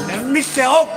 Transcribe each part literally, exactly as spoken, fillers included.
Nammisseroq.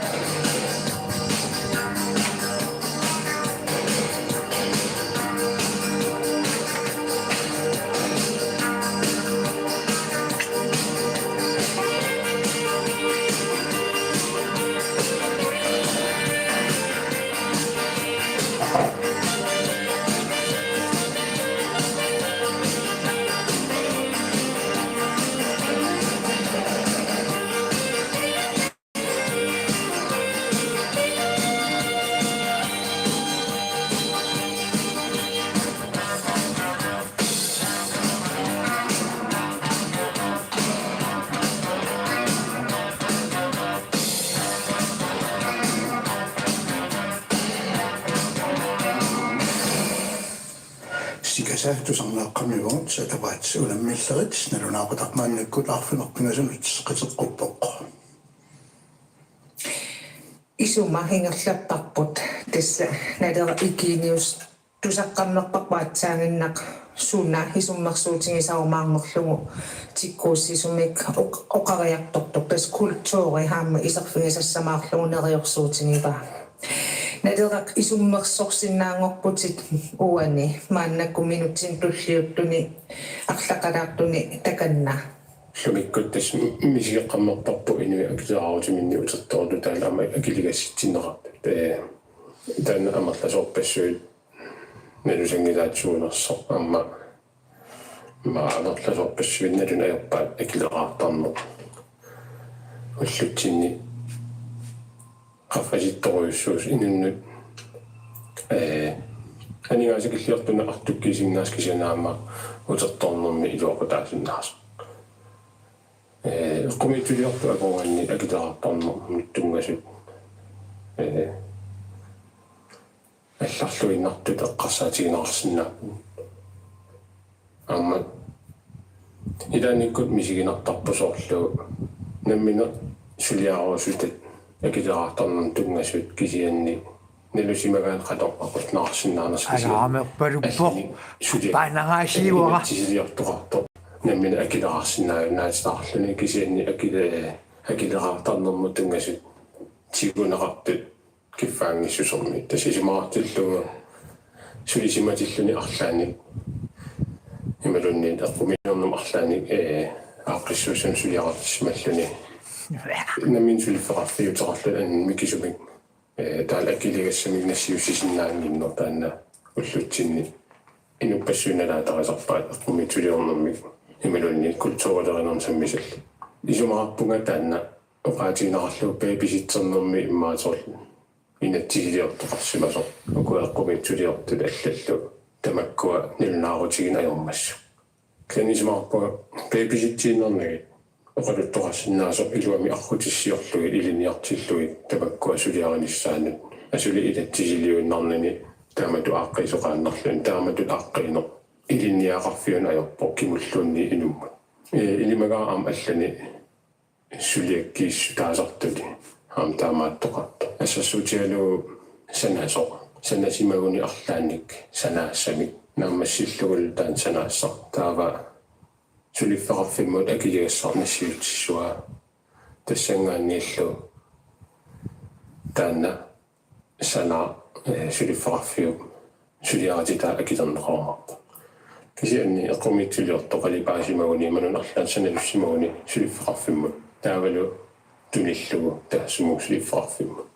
Sikasa tusarnaaqqamivugut, atapaat unammillerit, nalunaaqutaq maannakkut arfineq-pingasunut qiteqquppoq. Isuma ingerlapparput, tassa Naleraq Eugenius tusaqqammerparput, aatsaaginnaq suna isummersuutigisarumaarnerlugu tikkuussisumik oq-, oqariartortoq, tassa kulturi aamma iserfigisassamaarlugu neriorsuutigivaa. Naleraq, isummersorsinnaanngorputit uani maannakkut minutsini tulliuttuni arlaqalaartuni takanna. Ullumikkut tassa misigeqqammerparput inuit akileraarutiminnik utertoortut, taavalu aamma akiligassitsinneqartut. Ee, taanna amerlasoorpassuit nalusanngilaatsiuinersoq, aamma, aamma amerlasoorpassuit naluneq ajorpaat akileraartarneq. Ullutsinni qaffasittorujussuusoq inunnut, ee, aningaasakilliortunut artukkiisinnaasoq kisianni aamma utertoornermi iluaqutaasinnaasoq. Ee, eqqumiitsuliortut akornanni akileraartarnermut tunngasut, ee, allarluinnartut eqqarsaatigineqarsinnaapput. Aamma ilaannikkut misiginartarpoq soorlu nammineq suliarerusutat akileraartarnermut tunngasut kisianni nalusimagaanni qanoq aqutsinneqarsinnaanersoq kisianni. Alaraamerpaluppoq. Allanik suliaq. Paanagaasiuara. Inatsisiliortoqartoq nammineq akileraarsinnaajunnaatitaarluni kisianni akile-, akileraartarnermut tunngasut tiguneqartut kiffaanngissusermi. Tassa isumaqartillugu sulisimatilluni arlaannik imaluunniit eqqumiinernermi arlaannik, ee, aaqqissuussanut suliaqartissimalluni. Nammineq suliffeqarfiuteqarluni annikisumik, ee, taavalu akiligassamik nassiussisinnaannginneq taanna ullutsinni inuppassuit nalaatarisarpaat eqqumiitsuliornermik imaluunniit kulturilerinermik sammisallugu. Isumaqarpunga taanna oqaatigineqarlugu babysitternermi immaqa soorlu inatsisiliortoqarsimasoq. Ukua eqqumiitsuliortut allallu tamakkua nalunaarutigineq ajormassuk. Kisianni isumaqarpunga babysittiinnarnagit oqaluttoqarsinnaasoq iluamik arrutissiorlugit ilinniartillugit tamakkua suliarinissaannut. Asuli inatsisiliuinnarnani taamatut aaqqiisoqaannarluni, taamatut aaqqiineq ilinniagaqarfiuneq ajorpoq kimulluunniit inummut. Ee, ilimagaara aamma allanik suliakkiissutaasartuni aamma taamaattoqartoq. Assersuutigalugu sanasoq. Sanasimaguni arlaannik sanaassamik. Naammassillugulu taanna sanaassaq. Taava suliffeqarfimmut akiligassaq nassiussissuaa. Tassanngaanniillu taanna sanaaq, ee, suliffeqarfiup suliarititaa akilerneqarumaarpoq. Kisianni eqqumiitsuliortoq qalipaasimaguni imaluunniit arlaannik sanalussimaguni suliffeqarfimmut taavalu tunillugu taassumunnga suliffeqarfimmut.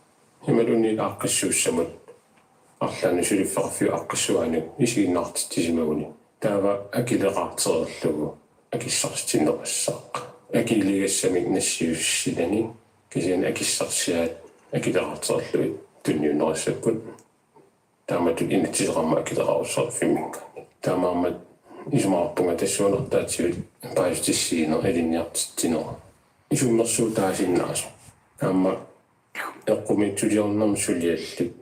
Imaluunniit aaqqissuussamut arlaannut suliffeqarfiup aaqqissuunik isiginnaartitsisimaguni taava akileraartereerlugu akissarsitinneqassaaq. Akiliigassamik nassiussinani kisianni akissarsiaat akileraartereerlugit tunniunneqassapput. Taamatut inatsiseqarmat akileraarutissarfimminngaanniit. Taamaammat isumaqarpunga tassuunartaatigut paasissutissiineq ilinniartitsineq isummersuutaasinnaasoq. Aamma eqqumiitsuliornermi suliallit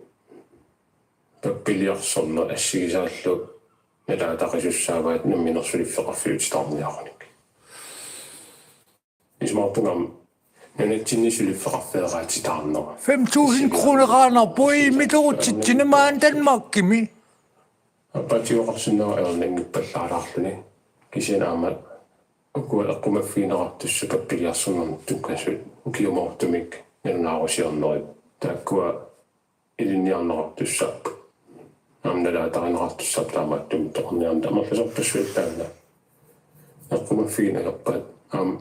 pappiliarsorneq assigisaallu nalaataqasussaavaat nammineq suliffeqarfiutitaarniarunik. Isumaqarpunga aamma nunatsinni suliffeqarfeeraatitaarneq. Fem tusind kroner qaanarpui mitorutsitsinemaan Danmarkimi. Aappaatigoqarsinnaavat ajornanngippallaalaarluni. Kisianni aamma ukua eqqumaffigineqartussat pappiliarsornermut tunngasut ukiumoortumik nalunaarusiornerit taakkua ilinniarneqartussaapput. Aamma nalaatarineqartussaapput taamaattumik toqorniarneq amerlasoorpassuit taanna eqqumaffigineqarpaat aamma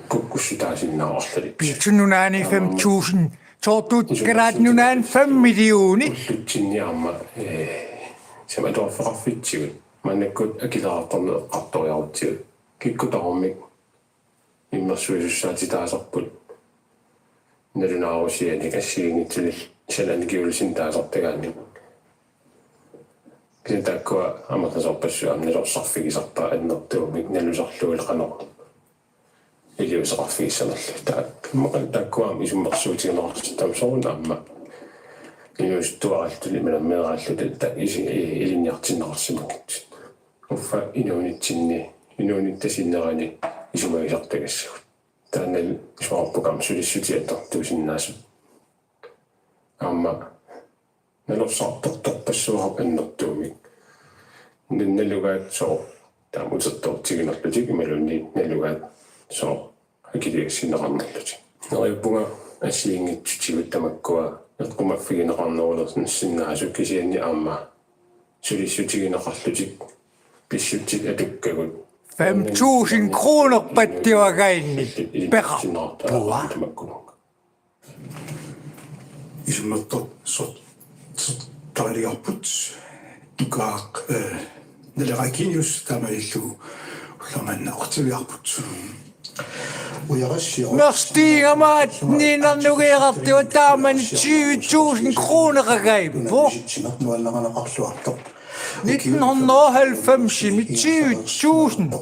kukkussutaasinnaavarluni. Pitsaanerani fem tusind. Soorlu Kalaallit Nunaanni fem millioner. Ullutsinni aamma, eh, samatuarfeqarfitsigut. Maannakkut akileraartorneq eqqartoriarutsigu. Kikkut tamarmik immersuisussaatitaasarput nalunaarusianik assigiinngitsunik sananikiulisin taasartagaannik. Kisianni taakkua amerlasoorpassuit aamma nalussarfigisarpaat annertuumik nalusarlugit qanoq iliuuseqarfigissanerlugit. Taak-, immaqa taakkua aamma isummersuutigineqarsinnaapput soorunami aamma inuusuttuaraallutik imaluunniit meeraallutik ta-, isi-, i-, ilinniartinneqarsimanngitsut. Uffa inuunitsinni, inuunitta sinnerani isumagisartagassagut. Taanna isumaqarpunga aamma sulissutit annertuusinnaasut. Aamma nalussartortorpassuarput annertuumik. Nannalugaat sooq taama utertoortiginerlutik imaluunniit nalugaat sooq akiligassinneqarnerlutik. Neriuppunga assigiinngitsutigut tamakkua eqqumaffigineqarnerulersinnaasut kisianni aamma sulissutigineqarlutik pissutsit atukkagut. Fem tusind kroner pattiuagainni peqarpua. Tamakkununnga. Isummertortoq taraligarput tukaaq, eh, Naleraq Akinius taamaalillugu ulloq manna oqaatigiarput. Ujarassi Mørstiingamaat niinarnugeerartua taamani tyve tusind kroneqagaippoq. Nitten hundrede og halvfemsimi tyve tusind.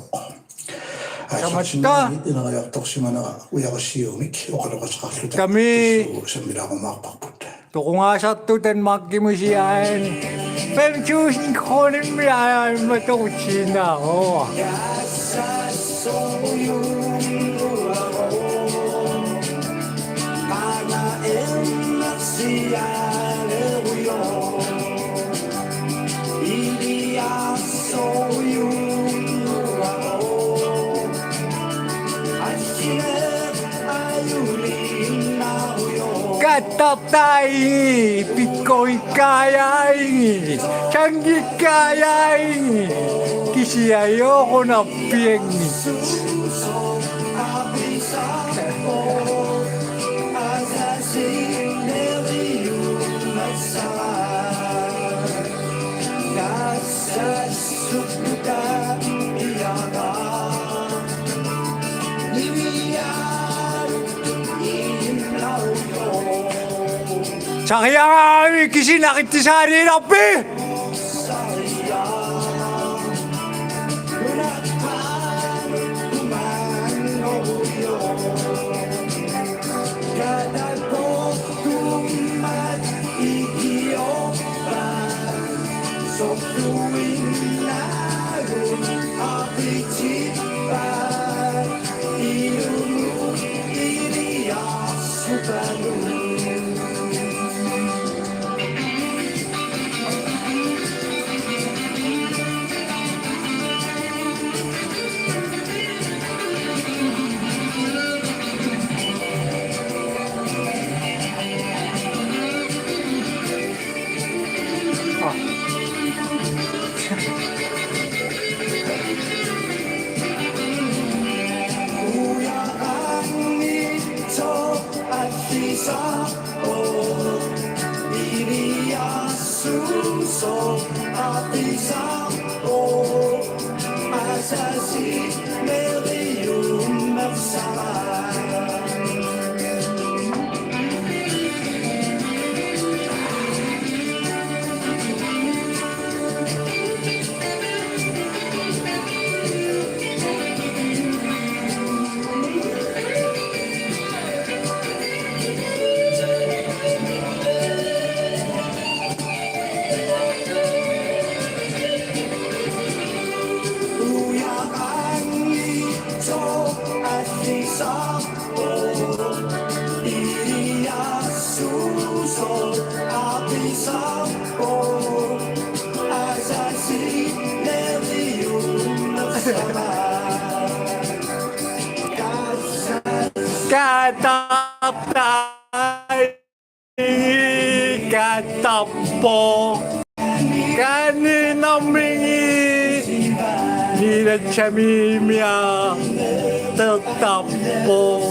Tamatta. Ineriartorsimanera Ujarassiuumik oqaloqateqarluta. Tami. Sammilaarumaarparput. Toqungaasartut Danmarkimut siaani. Fem tusind kronimik aamma toqutsiinnaaruvoq. Kattartaai, pikkorikkaai, sangikkaajaai, kisianni. Sariaarami kisianni aqittisaaliilarpi. Katartai. Katarpoq. Kaninnermigit. Nila chamimia. Tertarpoq.